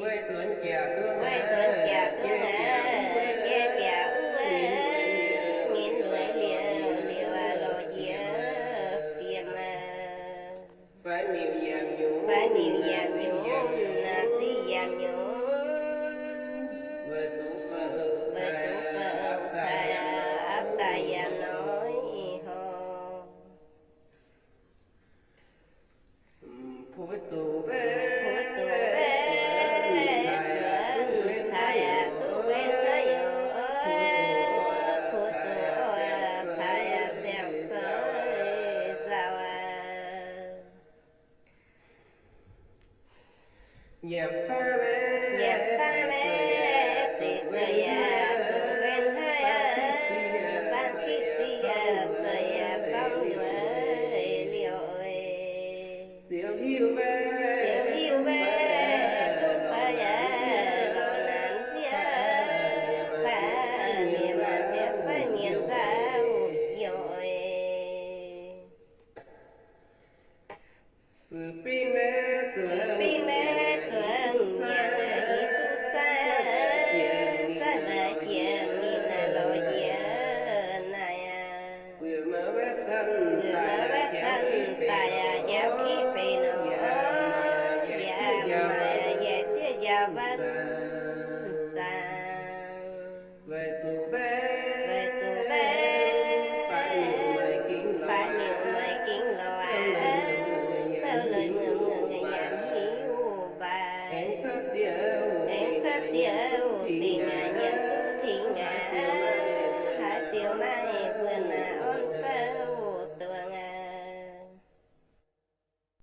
Weic nzuonx jaax duqv naaiv, jai biaux wuov, nyei lueiz liouc, liouc lorz njiec fiem aqv. Fai miuc yaac nyungc, naaic ziqv yaac nyungc, weic zuqc fouv cai aapv daaih yaac noic horc. Puv zuqc mbaeqv, suonc cai yaac duqv mbaeqv hnangv yoc, puv zuqc oix cai yaac ziangh seix nzauh aqv. Nyiemc faanv mbaeqv, nyiemc faanv mbaeqv, ziqc zoih yaac zuqc mbaeqv hnangv aqv, faanv piqv zieqc yaac zoih yaac sorngv yueic liouc oc. Ziouc hiuv mbaeqv, ziouc hiuv mbaeqv, duqv baaix yaac lorz naanc sieqv, kaaix liemh maac ziepc faix mienh nzauh yoc oc. Suiv-binv mbaeqv zuangx, suiv-binv mbaeqv zuangx, yie duqv sai, sai daaih jiex mingh naaic lorz njiec naaic aqv. Mbuo maiv san daaih yaac jauv kiv benx nor, yaac maaih yaac zieqv njaaux ban zaangc. Weic zuqc mbaeqv, weic zuqc mbaeqv, faix miuc maaih gingx lorz aqv, douh leiz muoz-muoz nyanc hiuv mbaih. Aengx cuotv ziex wuov dingc aqv,